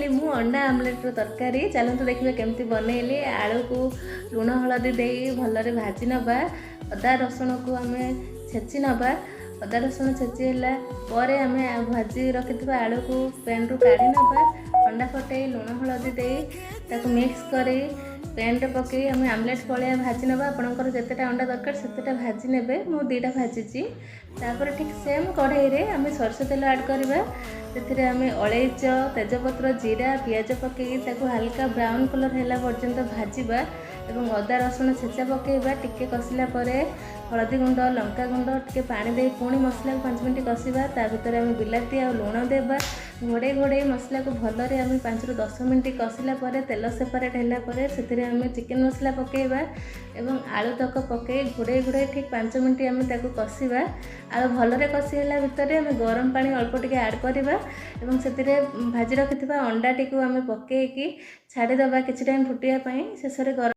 ବନେଇଲି ମୁଁ ଅଣ୍ଡା ଆମଲେଟ୍ର ତରକାରୀ। ଚାଲନ୍ତୁ ଦେଖିବା କେମିତି ବନେଇଲି। ଆଳୁକୁ ଲୁଣ ହଳଦୀ ଦେଇ ଭଲରେ ଭାଜି ନେବା। ଅଦା ରସୁଣକୁ ଆମେ ଛେଚି ନେବା। ଅଦା ରସୁଣ ଛେଚି ହେଲା ପରେ ଆମେ ଭାଜି ରଖିଥିବା ଆଳୁକୁ ପ୍ୟାନ୍ରୁ କାଢ଼ି ନେବା। ଅଣ୍ଡା ଫଟେଇ ଲୁଣ ହଳଦୀ ଦେଇ ତାକୁ ମିକ୍ସ କରି ପ୍ୟାନ୍ରେ ପକାଇ ଆମେ ଆମଲେଟ୍ ଭଳିଆ ଭାଜି ନେବା। ଆପଣଙ୍କର ଯେତେଟା ଅଣ୍ଡା ଦରକାର, ସେତେଟା ଭାଜି ନେବେ। ମୁଁ 2ଟା ଭାଜିଛି। ତାପରେ ଠିକ୍ ସେମ୍ କଢ଼େଇରେ ଆମେ ସୋରିଷ ତେଲ ଆଡ଼୍ କରିବା। ସେଥିରେ ଆମେ ଅଳେଇଚ, ତେଜପତ୍ର, ଜିରା, ପିଆଜ ପକାଇକି ତାକୁ ହାଲକା ବ୍ରାଉନ୍ କଲର୍ ହେଲା ପର୍ଯ୍ୟନ୍ତ ଭାଜିବା ଏବଂ ଅଦା ରସୁଣ ଛେଚା ପକାଇବା। ଟିକେ କଷିଲା ପରେ ହଳଦୀ ଗୁଣ୍ଡ, ଲଙ୍କା ଗୁଣ୍ଡ, ଟିକେ ପାଣି ଦେଇ ପୁଣି ମସଲାକୁ 5 ମିନିଟ୍ କଷିବା। ତା ଭିତରେ ଆମେ ବିଲାତି ଆଉ ଲୁଣ ଦେବା। ଘୋଡ଼େଇ ଘୋଡ଼େଇ ମସଲାକୁ ଭଲରେ ଆମେ 5ରୁ 10 ମିନିଟ୍ କଷିଲା ପରେ, ତେଲ ସେପାରେଟ୍ ହେଲା ପରେ ସେଥିରେ ଆମେ ଚିକେନ୍ ମସଲା ପକାଇବା ଏବଂ ଆଳୁ ତକ ପକାଇ ଘୋଡ଼େଇ ଘୋଡ଼େଇ ଠିକ୍ 5 ମିନିଟ୍ ଆମେ ତାକୁ କଷିବା। ଆଳୁ ଭଲରେ କଷି ହେଲା ଭିତରେ ଆମେ ଗରମ ପାଣି ଅଳ୍ପ ଟିକେ ଆଡ଼୍ କରିବା ଏବଂ ସେଥିରେ ଭାଜି ରଖିଥିବା ଅଣ୍ଡାଟିକୁ ଆମେ ପକାଇକି ଛାଡ଼ିଦେବା କିଛି ଟାଇମ୍ ଫୁଟିବା ପାଇଁ। ଶେଷରେ ଗରମ